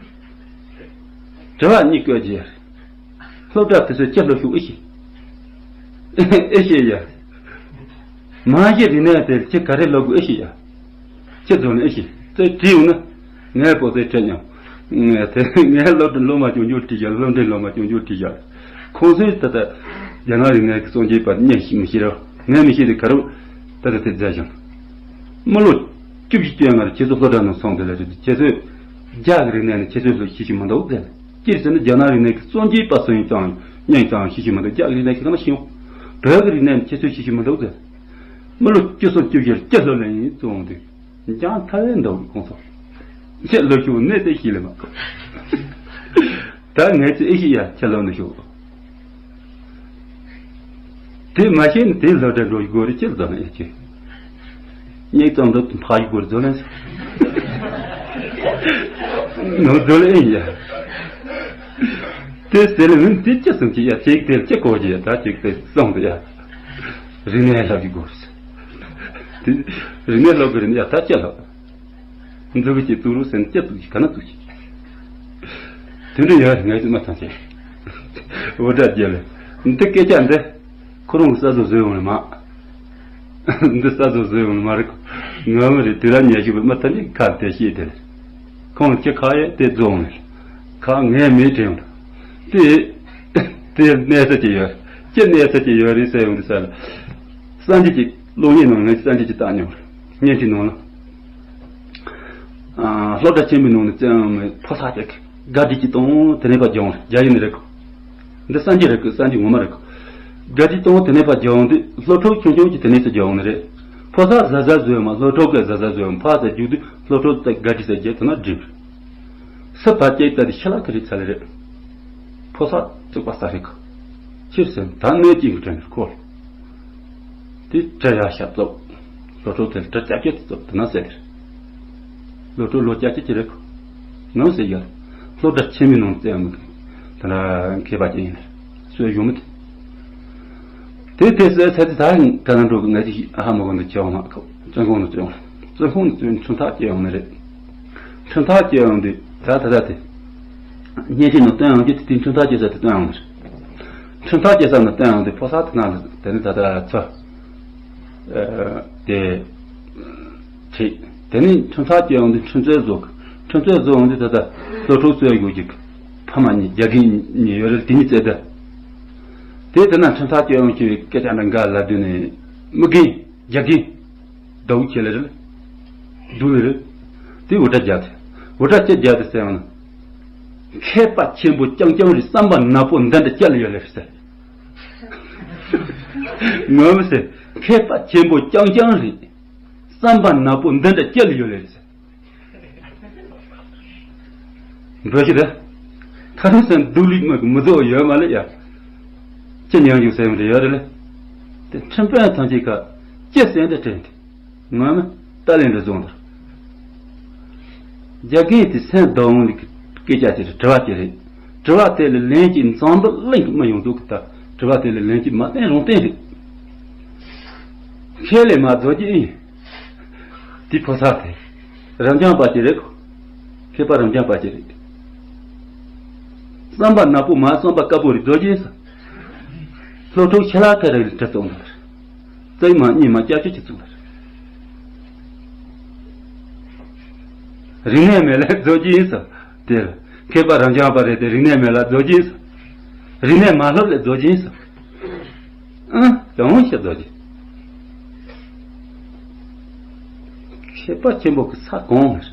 དྲི་བ་གཉིས་བཀོད་རྗེས། སློབ་གྲྭ་དེ་ཚོ་ཅི་སློབ་ཤུགས་ཨེ་ཤེས། ཨེ་ཤེས་ཡ། མ་གཞི་རིག་གནས་དེ་ཁྱེད་ག་རེ་སློབ་དགོས་ཨེ་ཤེས་ཡ། ཁྱེད་ཚོ་ནི་ཨེ་ཤེས། དེ་དྲིས་ཡོང་ན། ངའི་པོ་ཚོས་དྲན་མྱོང་། ངས་དེ་ངའི་སློབ་གྲྭ་སློབ་མ་ཆུང་ཆུང་དྲིས་བཞག་སློབ་འབྲིང་སློབ་མ་ཆུང་ཆུང་དྲིས་བཞག་ཁོང་ཚོས་ད་ལྟ་རྒྱ་ནག་རིག་གནས་ཀྱི་གཙོ་འགྱེད་པ་སྙན་ཞིག་མི་ཤེས་རོགས། ངས་མི་ཤེས་དེ་ག་རུ་ད་ལྟ་དེ་མཛད་བཞག་མི་ལོ་བཅུ་བཞི་བཅོ་ལྔ་རེ་ཁྱེད་ཚོ་སློབ་གྲྭ་ནང་སོང་དེ་ལ་རེད། ཁྱེད་ཚོས་རྒྱ་གི་རིག་གནས་ནི་ཁྱེད་ཚོས་ལོ་ཤེས་ཤེས་མི་འདུག་ཟེར། སྤྱིར་ཟེར་ན་རྒྱ་ནག་རིག་གནས་ཀྱི་གཙོ་འགྱེད་པ་སུ་ཡིན་ཙང་སྙན་ཙང་ཤེས་ཤེས་མི་འདུག་རྒྱ་གི་རིག་གནས་ཀྱི་གང་ཤེས་ཡོང་། བོད་ཀྱི་རིག་གནས་ནི་ཁྱེད་ཚོས་ཤེས་ཤེས་མི་འདུག་ཟེར། མི་ལོ་བཅུ་གསུམ་བཅུ་བཞི་སྐྱེ་ལོ་ལེན་ཡིན་བཙོང་དུས། འཇང་ཐ་བའི་འདུག་ཁོང་ཚོ། ཁྱེད་ལོ་ཤུགས་གནས་ཏེ་ཤི་ལེ་མ། ད་ངས་ཚེ་ཨེ་ཤི་ཡ་ཁྱེད་ལོ་ནི་ཤུགས། དེ་མ་ཤེས་ནི་དེ་ལོ་འདྲ་འགྲོ་ཡི་གོ་རེ་ཁྱེད་ལོ་ནི་ཨེ་ཁྱེད། སྙེག་ཙམ་དུ་འཕགས་ཡུལ་སྐོར་འཛོལ་ལེན། ནོར་འཛོལ་ཨེ་ཡ། དེ་ཟེར་ལེ་མིན་དེ་ཅི་སུམ་ཅི་ཡ་ཅིག་དེ་ཅི་གོ་ཅི་ཡ་ད་ཅིག་དེ་སོང་དེ་ཡ། རིག་གནས་ལྷབ་ཀྱི་དགོས། དེ་རིག་གནས་ལྷབ་ཀྱི་རིག་གནས་ཡ་ད་ཅི་ལྷབ། འཛུགས་ཀྱི་བཙུགས་རུ་ཟེར་ན་ཅི་བཙུགས་ཀྱི་ག་ན་བཙུགས་ཀྱི། དེ་འདྲ་ཡ་ངས་ཅི་མ་ཐང་ཆེ། འོ་དྲ་རྒྱལ་ལེ། འདི་སྐད་ཆ་འདི། ཁོ་རང་གི་ས་ཚོ་བཟོས་ཡོང་ནི་མ། འདི་ས་ཚོ་བཟོས་ཡོང་ནི་མ་རེད། ང་མི་རེད་དེ་ར་ཉལ་ཞིག་པའི་མི་ཐ་ནི་ཁ་དེ་ཤེས་དེ་རེད། ཁོང་ཁྱི་ཁ་ཡེ་དེ་རྫོང་ནས། ཁ་ངའི་མི་དྲན་ཡོང་། དེ། དེ་གནས་ས་ཅི་ཡོད། ཅི་གནས་ས་ཅི་ཡོད་རེད་ཟེར་ཡོང་དུས་ས་ལ། སངས་རྒྱས་ཀྱི་གློག་བརྙན་ནང་ངས་སངས་རྒྱས་ཀྱི་བཏང་མྱོང་། བརྙན་འཕྲིན་ནང་ལ། ཨ། སློབ་གྲྭ་ཆེན་མོའི་ནང་ནས་བཙན་མའི་ཕོ་གསར་ཅིག་དགའ་སྡིག་ཅིག་དང་དེ་ནས་ཕར་སྦྱོང་རྒྱ་ཡིན་རེད་གོ། འདི་སངས་རྒྱས་རེད་གོ། སངས་རྒྱས་ངོ་མ་རེད་གོ། དགའ་སྡིག་དང་དེ་ནས་ཕར་སྦྱོང་དུས་སློབ་ཕྲུག་ཆུང་ཆུང་གིས་དེ་ནས་ཚུར་སྦྱོང་ནི་རེད། ཕོ་གསར་གཟབ་གཟབ་བཟོས་མ་སློབ་ཕྲུག་གིས་གཟབ་གཟབ་བཟོས་མ་ཕར་ཚུར་རྒྱུག་དུས་སློབ་ཕྲུག་དེ་དགའ་སྡིག་ཟེར་རྒྱུ་དེ་ན་འགྲིག་སུ་ཕར་སྐྱེས་ད་དེ་ཤ་ལག་གི་རིགས་ཚ་ལེ་རེད། ཕོ་གསར་བཙུགས་པ་ས་རེད་ཁོ། ཕྱིར་སེམས་ད་གནོད་ཀྱི་དྲན་ཁོ། དེ་གྲི་ཡ་ཤ་བཙུགས། སློབ་ཕྲུག་དེར་གྲི་རྐྱབ་ཀྱི་བཙུགས་དེ་ན་ཟེར། སློབ་ཕྲུག་ལོ་བརྒྱད་ཅུ་ཅི་རེད་ཁོ། ནང་ཟེར་ཡ། སློབ་གྲྭ་ཆེན་མོའི་ནང་བཙན་མི་དེ་འདྲ་མཁས་པ་ཅིག་ཡིན་ནས་སུ་ཡོང་མི་དེ། དེ་དེ་ཟེར་ཚེ་དེ་ད་ག་ན་འགྲོ་གི་ང་ཅི་ཧ་མ་གོ་འདུག་ཅི་ཡོང་མ་ཁོ་བཙོན་ཁང་ནང་བཙོན་བཙོན་ཁང་ནང་བཙོན་ཁྲིམས་ཐག་ཅི་ཡོང་ནི་རེད། ཁྲིམས་ཐག་བཅད་ཡོང་དུས་ད་ད་ད་དེ། བརྙན་འཕྲིན་ནང་བཏོན་ཡོང་རྒྱུ་དེ་དེ་ཁྲིམས་ཐག་བཅད་ས་དེ་བཏོན་ཡོང་ནི་རེད། ཁྲིམས་ཐག་བཅད་ས་ནང་བཏོན་ཡོང་དུས་ཕོ་གསར་དེ་ནང་ལ་དེ་ནི་ད་ད་ཚོ། དེ། ཁྲིད། དེ་ནི་ཁྲིམས་ཐག་བཅད་ཡོང་དུས་ཁྲིམས་རྩོད་བཟོ། ཁྲིམས་རྩོད་བཟོ་ཡོང་དུས་ད་ད་སློབ་ཕྲུག་རྩོད་ཡོད་ཀྱི། ཕ་མ་གཉིས་རྒྱ་རྒན་གཉིས་ཡོད་རེད་དེ་གཉིས་རྩོད་ད། དེ་དེ་ན་ཁྲིམས་ཐག་བཅད་ཡོང་ཀྱི་སྐད་ཆ་འདྲ་འགའ་ལབ་དུས་ནི། མི་རྒན། རྒྱ་རྒན། ཟླ་བོ་ཁྱེད་ལ་རེད། སྡུག་ལ་རེད། དེ་འུར་སྒྲ་རྒྱག་དེ། འུར་སྒྲ་ཅི་རྒྱག་དེ་ཟེར་ཡང་ན། མཁས་པ་ཆེན་པོ་རྐྱང་རྐྱང་རེད་བསམ་པ་ནག་པོ་འདི་འདྲ་སྐྱེ་ལ་ཡོད་ལེ་རེད་ཟེར། ངོ་མི་ཟེར། མཁས་པ་ཆེན་པོ་རྐྱང་རྐྱང་རེད། བསམ་པ་ནག་པོ་འདི་འདྲ་སྐྱེ་ལ་ཡོད་ལེ་རེད་ཟེར། འབོད་ཤི་རེད། ཁ་རུ་སེམས་སྡུག་ལུས་མི་མི་བཟོ་ཡོད་མ་ལེ་ཡ། ཅི་ཉང་ཡུག་སེམས་རེ་ཡོད་རེད་ལེ། དེ་ཁྲིམས་དཔོན་ཐམས་ཅད་ཀ་ཅི་སེམས་དེ་དྲན་དེ། ངོ་མ་ཏཱ་ལའི་འདྲ་བཟུང་དོར། རྒྱ་རྒན་དེ་སེམས་སྡུག་འོང་གི་སྐད་ཆ་དེ་དྲི་བ་དེ་རེད། དྲི་བ་དེ་ལ་ལན་གཅིག་འཛམ་བུ་གླིང་གི་མི་ཡོངས་རྫོགས་ཀྱི་ད་དྲི་བ་དེ་ལ་ལན་གཅིག་མ་བསྟན་རུང་བསྟན་རེད། ཁས་ལེན་མ་རྫོགས་ཀྱི་ཨིན། དེ་ཕོ་གསར་དེ། རབ་འབྱམས་པ་ཅིག་རེད། མཁས་པ་རབ་འབྱམས་པ་ཅིག་རེད། བསམ་པ་ནག་པོ་མ་བསམ་པ་དཀར་པོ་རེད་རྫོགས་ཀྱི་ཨིན་ས། སློབ་ཕྲུག་ཁྱི་ལ་ཁ་རེ་ཁྲི་བཙོང་དང་། རྩིས་མ་གཉིས་མ་བརྒྱད་ཅུ་ཅིག་བཙོང་དང་། རིག་གནས་མེད་ལ་རྫོགས་ཀྱི་ཨིན་ས། དེར་མཁས་པ་རབ་འབྱམས་པ་རེད་དེ་རིག་གནས་མེད་ལ་རྫོགས་ཀྱི་ཨིན་ས། རིག་གནས་མ་ལྷབ་ལ་རྫོགས་ཀྱི་ཨིན་ས། ཨང་། ཡང་ཤེས་རྫོགས་ཀྱི། མཁས་པ་ཆེན་པོ་གི་ས་གོང་ནས།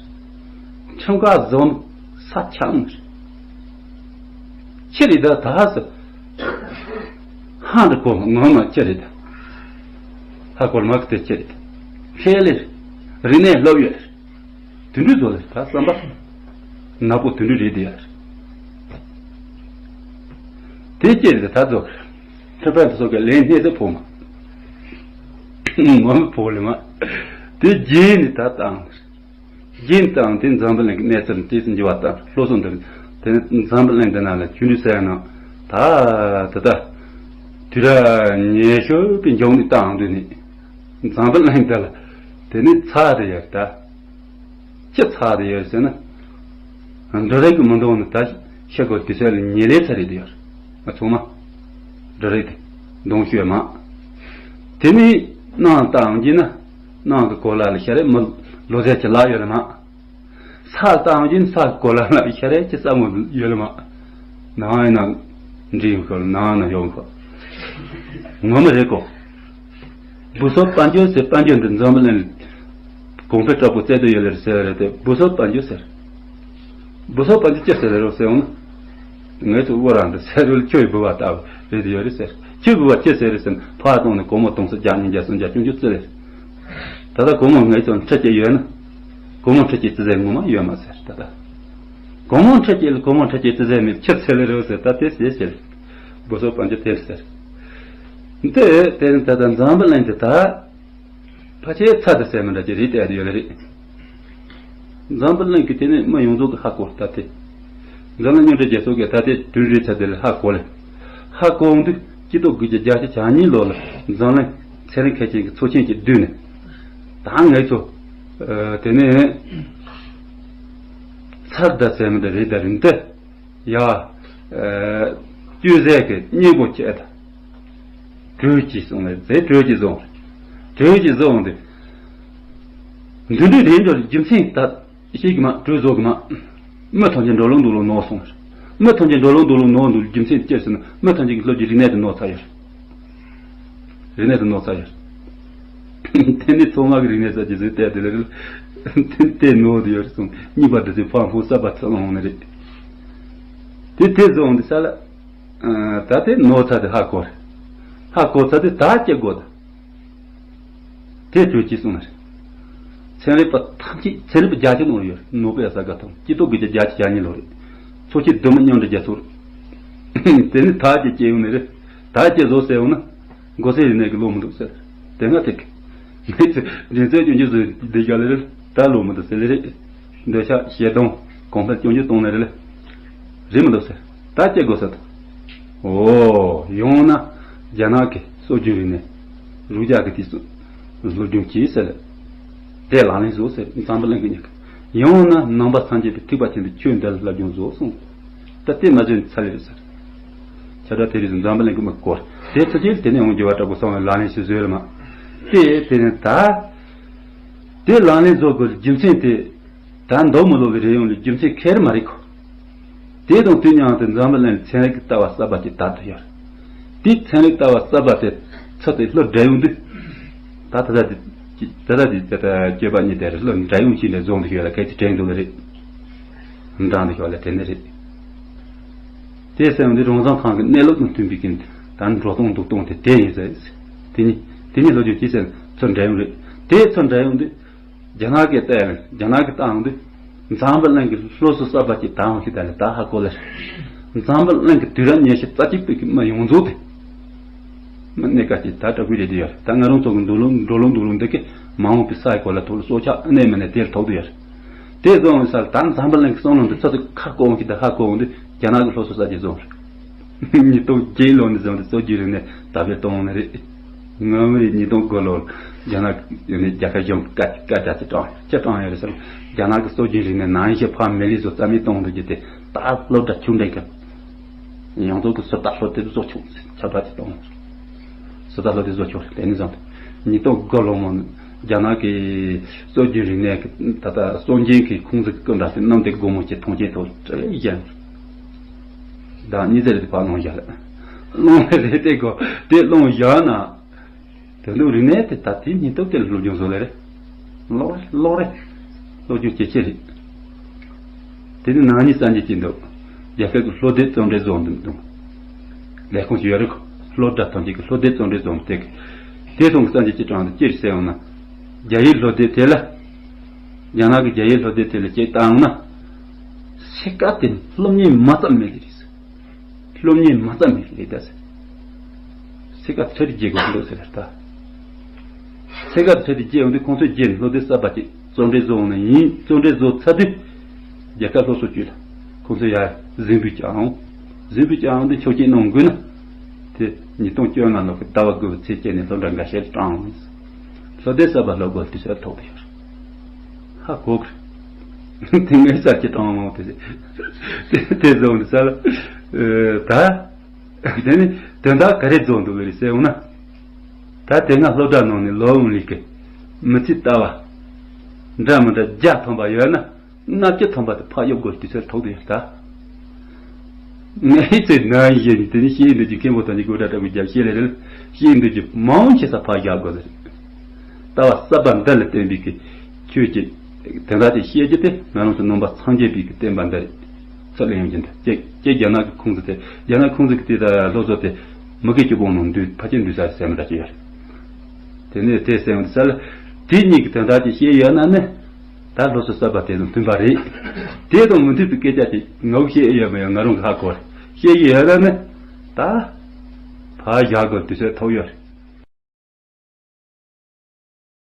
ཁྲིམས་ཁང་བཟོ་ས་ཆགས་ནས། ཅི་རེད་ད་ད་ཟེར། ཧང་དུ་གོ་ངོ་མ་ཅི་རེད་ད། ཧ་གོ་མ་གི་དེ་ཅི་རེད་ད། ཁས་ལེན། རིག་གནས་སློབ་ཡོད། དུད་འགྲོ་བཟོ་ལེ་ད་བསམ་པ། ནག་པོ་དུད་འགྲོ་རེད་དེ་ཡ། དེ་སྐྱེས་ཏེ་ད་ཚོ། ཁྲི་པན་དུ་སོགས་ཀྱི་ལན་སྣེ་ཚེ་ཕོག་མ། ངོ་མ་ཕོག་ལེ་མ། དེ་རྗེས་ནི་ད་བཏང་། རྗེས་བཏང་དེ་འཛམ་བུ་གླིང་གི་གནས་ཚུལ་དེ་ཚོ་འགྱུར་བ་བཏང་སློབ་གསོ་འདི། དེ་ནི་འཛམ་བུ་གླིང་འདི་ན་ལ་ཆུ་འདྲི་ཟེར་ན། ད་དེ་ད། དུས་ར་ཉེ་ཤོས་པའི་འཇོག་ནི་བཏང་དུས་ནི། འཛམ་བུ་གླིང་འདི་ལ། དེ་ནི་ཚ་རེ་ཡ་ད། ཅི་ཚ་རེ་ཡོད་ཟེར་ན། འབྲུ་རིགས་ཀྱི་མི་འདང་ནི་ད་ཤ་གོ་དུས་ཚོད་ལ་ཉེ་ལེ་ཚ་རེད་ཡོད། ང་ཚང་མ། འབྲུ་རིགས་དེ། འདང་ཤོས་མ། དེ་ནི་ནང་བཏང་གྱིས་ན། ནང་གི་གོ་ལ་ལ་ཤ་རེ་མི་ལོ་ཟེར་གྱི་ལ་ཡོད་ལ་མ། ས་བཏང་གྱིས་ན་ས་གོ་ལ་ལ་ཤ་རེ་གྱི་ས་མོ་ཡོད་ལ་མ། ནང་ཡིན་ན། འདྲི་ཡོང་ཁོ་ནང་ན་ཡོང་ཁོ། ངོ་མ་རེད་གོ། བུ་སོ་དཔལ་འབྱོར་ཟེར་དཔལ་འབྱོར་འདི་འཛམ་བུ་གླིང་གོང་འཕེལ་དྲག་པོ་བཙལ་དུ་ཡོད་ལེར་ཟེར་རེད་དེ་བུ་སོ་དཔལ་འབྱོར་ཟེར། བུ་སོ་དཔལ་འབྱོར་ཅི་ཟེར་རེད་ཟེར་འོང་ན། ངས་ཚོ་བོ་རང་འདི་ཟེར་རུལ་ཁྱོད་བུ་བ་ལྟ་བུ་རེད་དེ་ཡོད་རེད་ཟེར། ཁྱོད་བུ་བ་ཅི་ཟེར་རེད་ཟེར་ན་ཕ་གཏོང་ནས་སྒོར་མོ་སྟོང་ཚོ་བརྒྱ་ཉིས་བརྒྱ་སུམ་བརྒྱ་བཅུ་བཅུ་བརྩི་རེད། ད་ལྟ་སྒོར་མོ་ངས་ཚོ་ཁྲི་གཅིག་ཡོད་ན། སྒོར་མོ་ཁྲི་གཅིག་བརྩི་ཟེར་ངོ་མ་ཡོད་མ་ཟེར་ད་ལྟ། སྒོར་མོ་ཁྲི་གཅིག་ལ་སྒོར་མོ་ཁྲི་གཅིག་བརྩི་ཟེར་མེད་ཁྱི་ཚེ་ལེ་རེད་ཟེར་ད་དེ་ཟེར་ཟེར། བུ་སོ་དཔལ་འབྱོར་དེ་ཟེར། འདི་དེ་ནི་ད་ལྟ་འཛམ་བུ་གླིང་དེ་ད། ཕལ་ཆེར་ཚ་དེ་ཟེར་མི་འདྲ་ཅིག་རེད་བལྟས་ཡོད་ལེ་རེད། འཛམ་བུ་གླིང་གི་དེ་ནི་མི་ཡོངས་རྫོགས་ཀྱི་ཧ་གོ་ད་དེ། འཛམ་གླིང་མཉམ་འབྲེལ་རྒྱལ་ཚོགས་ཀྱི་ད་དེ་དུས་རེད་ཚ་དེ་ལ་ཧ་གོ་ལེ། ཧ་གོ་འོང་དུས་སྤྱི་ལོ་དགུ་བརྒྱ་བརྒྱད་ཅུ་གྱ་གཉིས་ལོ་ལ་འཛམ་གླིང་ཚན་རིག་མཁས་ཅན་གྱི་ཚོགས་ཆེན་གྱིས་བསྡུས་ནས། ད་ངས་ཚོ། དེ་ནས། ཚར་ད་ཟེར་མི་འདྲ་རེད་ད་རིང་དེ། ཡ། ཨ། སྤྱོད་ཟས་ཀྱི་སྙིང་པོ་བཅད་དང་། དྲོད་ཀྱིས་བཟུང་བའི་ཟས་དྲོད་ཀྱིས་བཟུང་། དྲོད་ཀྱིས་བཟུང་སྟེ། འདི་འདྲའི་རེད་འགྲོ་རྒྱུ་མཚན་ད་ཤེས་ཀྱི་མ་དྲོད་བཟོ་གི་མ། མི་ཐམས་ཅད་འགྲོ་ལུགས་འདུག་ལུགས་ནོར་སོང་། མི་ཐམས་ཅད་འགྲོ་ལུགས་འདུག་ལུགས་ནོར་འདུག་རྒྱུ་མཚན་ཅི་ཟེར་ན་མི་ཐམས་ཅད་ཀྱི་སློབ་ཀྱི་རིག་གནས་དེ་ནོར་ཚར་ཡོད། རིག་གནས་དེ་ནོར་ཚར་ཡོད། དེ་ནི་ཚོང་ལག་གི་རིག་གནས་ཟེར་གྱི་ཟེར་བལྟས་དེ་ལ་རེད། དེ་ནོར་དེ་ཡོད་རེད་གསུངས་གཉིས་པ་འདི་ཚོའི་ཕ་ཧུ་ས་པ་ཚ་ལོང་ནི་རེད། དེ་དེ་བཟོ་འོང་དེ་ས་ལ། ད་དེ་ནོར་ཚར་དེ་ཧ་གོ་རེད། ཧ་གོ་ཚར་དེ་ད་སྐྱེ་དགོས་དེ། དེ་དུས་ཅི་གསུངས་ནི་རེད། ཚན་རིག་པ་ཐམས་ཅད་ཚན་རིག་པ་རྒྱ་ཆེ་ནོར་ཡོད་རེད་ནོ་པེལ་ས་ག་ཐོང་སྐྱིད་ཏོག་དགུ་བརྒྱ་བརྒྱད་ཅུ་གྱ་གཉིས་ལོ་རེད། ཚོགས་ཆེན་བདུན་མ་མཉམ་འབྲེལ་རྒྱལ་ཚོགས་རེད། དེ་ནི་ཐག་གཅད་ཡོང་ནི་རེད། ཐག་གཅད་བཟོ་ཟེར་ཡོང་ན། མགོ་སེར་རིག་གནས་ཀྱི་བློ་མི་འདུག་ཟེར། དེ་སྔ་དེ་གི། མི་ཚེ་རྒྱུ་མཚན་སྐྱོན་བརྗོད་བཟོས་འདི་ག་ལ་རེད། ད་བློ་མི་འདུག་ཟེར་ལེ་རེད། འདོད་ཆགས་ཞེ་སྡང་གོང་འཕེལ་སྐྱོན་བརྗོད་གཏོང་ནི་རེད་ལེ། རེད་མི་འདུག་ཟེར། ད་སྐྱེ་དགོས་ཟེར། འོ། ཡང་ན། རྒྱ་ནག་གི་སྲོལ་རྒྱུན་རིག་གནས། རུ་རྒྱ་གི་དུས་སུ། སློབ་སྦྱོང་གྱིས་ཟེར། དེ་ལག་ལེན་བཟོ་ཟེར། འཛམ་བུ་གླིང་གི་ཉག་གི། ཡང་ན་ནང་པ་སངས་རྒྱས་པའི་ཐེག་པ་ཆེན་པོའི་ཆོས་འདི་ལ་སློབ་སྦྱོང་བཟོ་གསུངས། ད་དེ་མ་བཟོས་ནས་ཚར་ལེ་རེད་ཟེར། ཁྱབ་བསྒྲགས་དེ་རིགས་འཛམ་བུ་གླིང་གི་མི་སྐོར། དེ་ཚོ་ཅིག་དེ་ནས་འོང་རྒྱུ་བ་དྲག་པོ་སོང་བའི་ལག་ལེན་ཞིག་བཟོས་ལ་མ། དེ་དེ་ནས་ད། དེ་ལག་ལེན་བཟོ་དགོས་རྒྱུ་མཚན་དེ། ད་འདོད་མི་ལོ་བའི་རེ་ཡོང་ལ་རྒྱུ་མཚན་ཁེར་མ་རེད་ཁོ། དེ་དང་དུས་མཉམ་དུ་འཛམ་བུ་གླིང་ཚན་རིག་གི་ལྟ་བ་གསར་པ་ཅིག་དར་དུ་ཡོད། དེ་ཚན་རིག་ལྟ་བ་གསར་པ་དེ་ཚུར་དེ་བློ་འདྲ་ཡོང་དུས། ད་ད་ལྟ་དེ་ད་ལྟ་དེ་ད་ལྟ་སྐྱོད་པ་གཉིས་དེར་བློ་འདྲ་ཡོང་ཕྱིན་ནས་བཟུང་དུ་ཡོད་ལ་གལ་ཏེ་དྲན་འདུག་ལ་རེད། འདྲ་འདུག་ཡོད་ལ་དྲན་ནི་རེད། དེ་སེམས་འདི་རང་བཟང་ཁང་གི་གནས་ལུགས་དང་མཐུན་པའི་ཀྱིན་ད་འགྲོ་སྟངས་འདུག་སྟངས་དེ་དེ་ཡིན་ཟེར། དེ་ཉིད་དེ་ཉིད་ལོ་རྒྱུས་ཅི་ཟེར་ཚུར་འདྲ་ཡོང་རེད། དེ་ཚུར་འདྲ་ཡོང་དུས། རྒྱ་ནག་གི་ལྟ་ཡང་རྒྱ་ནག་གི་ལྟ་ཡོང་དུས། འཛམ་བུ་གླིང་གི་སློབ་གསོ་གསར་པ་ཅིག་དར་འོང་ཞིག་ད་ལས་ད་ཧ་གོ་ལེ། འཛམ་བུ་གླིང་གི་དུས་རབས་ཉི་ཤུ་རྩ་གཅིག་པའི་གི་མི་ཡོངས་རྫོགས་དེ། མི་གནས་ཀ་ཅིག་ད་དྲག་པོའི་རེད་དེ་ཡོད། ད་ང་རང་ཚོ་གི་འགྲོ་ལུགས་འགྲོ་ལུགས་འགྲོ་ལུགས་འདི་གི་མ་འོངས་པའི་ས་ཡི་སྐོར་ལ་ཐོག་ལ་སྲོག་ཆགས་གནས་མི་གནས་དེར་ཐོག་ཏུ་ཡོད། དེ་བཟོ་འོང་ས་ལ་ད་འཛམ་བུ་གླིང་གི་བསམ་བློ་འདི་ཚོ་ཚོ་ཁ་སྐོང་གི་ད་ཧ་གོ་འོང་དུས་རྒྱ་ནག་གི་སློབ་གསོ་གསར་ཅིག་བཟོ་འོང་རེད། ཉིས་སྟོང་བརྒྱད་ལོ་ནས་བཟུང་སྟེ་སྲོལ་རྒྱུན་རིག་གནས་དར་སྤེལ་གཏོང་ནི་རེད། སྔོན་མ་རེད་ཉིས་སྟོང་དགུ་ལོར་རྒྱ་ནག་ཡོད་ནས་རྒྱལ་ཁབ་གཞུང་གིས་བཀའ་བཀའ་རྒྱ་ཆེ་དྲངས་ཆེ་དྲངས་ཡོད་རེད་ཟེར། རྒྱ་ནག་གི་སྲོལ་རྒྱུན་རིག་གནས་ནང་བཞིན་ཕར་མི་ལུས་སུ་རྩ་མེད་གཏོང་འདོད་རྒྱུ་དེ་ད་སློབ་གྲྭ་ཆུང་འབྲིང་གི་ཡོངས་རྫོགས་ཀྱི་སུ་ད་སློབ་དེབ་བཟོ་ཆོག་ཁྱབ་བསྒྲགས་ཅིག་གཏོང་། སུ་ད་སློབ་དེབ་བཟོ་ཆོག་དེ་ནས་བཟུང་སྟེ་ཉིས་སྟོང་དགུ་ལོ་མོ་རྒྱ་ནག་གི་སྲོལ་རྒྱུན་རིག་གནས་ཀྱི་ད་ལྟ་སྲོལ་རྒྱུན་གྱི་ཁུངས་བཙུན་གྱི་སྐུ་འདྲ་ཞིག་གནམ་བདེ་སྒོ་མོ་ཆེ་མཐོང་ཆེན་ཐོག་བྲིས་བཞག་ཟླ་གཉིས་ཙམ་རེ་དེ་ཕར་སློང་བཞག་ལ། སློང་བའི་རེ་ལྟོས་དགོས་དེ་སློང་བཞག་ན། དོན་དུ་རིག་གནས་དེ་ད་དེ་ཉིན་ཐོག་དེ་ལ་སློབ་སྦྱོང་བཟོ་ལེ་རེད། ལོག་རེད་ལོག་རེད། སློབ་སྦྱོང་ཇེ་ཆེ་རེད། དེ་ནི་ནང་ཉིད་གསར་འགྱུར་གྱི་འདུག་རྒྱལ་ཁབ་ཀྱི་སློབ་དེབ་བརྩོན་འགྲུས་བཟོ་འདུག་འདུག་ལས་ཁུངས་ཤིག་ཡོད་རེད། སློབ་གྲྭ་ཐམས་ཅད་ཀྱི་སློབ་དེབ་བརྩོན་འགྲུས་བཟོ་འདུག་དེ་ཐོག་གི་གསར་འགྱུར་གྱི་གྲངས་དུ་ཅིར་གསལ་ཡོང་ན། རྒྱ་ཡིག་སློབ་དེབ་དེ་ལ། རྒྱ་ནག་གི་རྒྱ་ཡིག་སློབ་དེབ་དེ་ལ་ཅིག་བཏང་ན། སེ་ཀ་དེ་སློབ་གཉེར་མ་རྩ་མེད་ཀྱི་རེད། སློབ་གཉེར་མ་རྩ་མེད་ཀྱི་རེད་ད་ཟེར། སེ་ཀ་ཚོད་དེ་རྒྱས་དགོས་འདུག་ཟེར་ད། སེ་ཀ་ཚོད་དེ་རྒྱས་ཡོང་དུས་ཁོང་ཚོས་རྒྱས་ནས་སློབ་དེབ་གསར་པ་ཅིག་བརྩོན་འགྲུས་བཟོ་འོང་ན་ཡིན། བརྩོན་འགྲུས་བཟོ་ཚར་དུས། རྒྱལ་ཁབ་སློབ་གསོ་ཅུས་ལ་ཁོང་ཚོས་ཡར་གཟིགས་འབུལ་བྱ་འོང་། གཟིགས་འབུལ་བྱ་འོང་དུས་ཆོག་མཆན་གནང་དགོས་ན། དེ་ཉིས་སྟོང་བཅོ་ལྔ་ལོ་གི་ཟླ་བ་དགུ་པའི་ཚེས་བཅད་ནས་སློབ་གྲྭ་འགའ་ཤས་དྲངས་འོང་། སློབ་དེབ་གསར་པ་སློབ་དགོས་དུས་ཚོད་ཐོག་ཏུ་ཡོད། ཧ་གོ་གི། དེ་ངའི་གསར་གྱི་གྲངས་མང་དེ་དེ་བཟོ་འདི་ས་ལ་ད་དེ་ནི་དོན་དག་ག་རེ་བཟོ་འདུག་གི་རེད་ཟེར་འོང་ན། ད་དེ་སྔ་སློབ་གྲྭ་ནང་ནས་ལོ་འོང་ལི་གི་མི་ཚེ་ལྟ་བ་འདྲ་མི་འདྲ་བརྒྱ་ཐམ་པ་ཡོད་ན་ལྔ་བཅུ་ཐམ་པ་དེ་ཕར་གཡུག་དགོས་དུས་ཚོད་ཐོག་ཏུ་ཡོད་ད། ངའི་ཚེ་ན་ཡིན་དེ་ནི་ཤེས་ཡོན་འདི་ཀྱི་མཁན་པོ་དང་ནི་གོ་སྒྲ་ལྟ་བུ་རྒྱབ་ཤེས་ལེ་རེད། ཤེས་ཡོན་འདི་ཀྱི་མང་ཆེ་ས་ཕར་བཞག་དགོས་ཟེར། ལྟ་བ་གསར་པ་འདི་ལ་བརྟེན་པའི་གི་ཆོས་ཀྱི་དོན་དག་དེ་ཤེས་རྒྱུ་དེ་ང་རང་ཚོ་ནང་པ་སངས་རྒྱས་པའི་གི་བསྟན་པ་འདི་རེད། ཚུར་ལེན་ཡོང་རྒྱུ་འདི་ཀྱེ་ཀྱེ་རྒྱ་ནག་གི་ཁུངས་སུ་དེ་རྒྱ་ནག་ཁུངས་སུ་གི་དེ་ད་སློབ་གསོ་དེ་མི་གི་སྤྱི་དཔོན་ནང་འདུས་ཕ་ཆེན་འདུས་ས་ཟེར་མི་འདྲ་ཅིག་ཡོད་རེད། དེ་ནས་དེ་ཟེར་ཡོང་དུས་ས་ལ་དེ་གཉིས་ཀྱི་དོན་དག་དེ་ཤེས་ཡོད་ན་ནི། ད་སློབ་གསོ་གསར་པ་དེ་དང་མཐུན་པ་རེད། དེ་དང་མི་མཐུན་པའི་སྐད་ཆ་དེ་ངའུ་བཤད་ཡོད་མ་ཡོད་ང་རང་གི་ཧ་གོ་རེད། བཤད་ཀྱི་ཡོད་ན་ནི། ད་ཕར་བཞག་དགོས་དུས་ཚོད་ཐོག་ཡོད་རེད།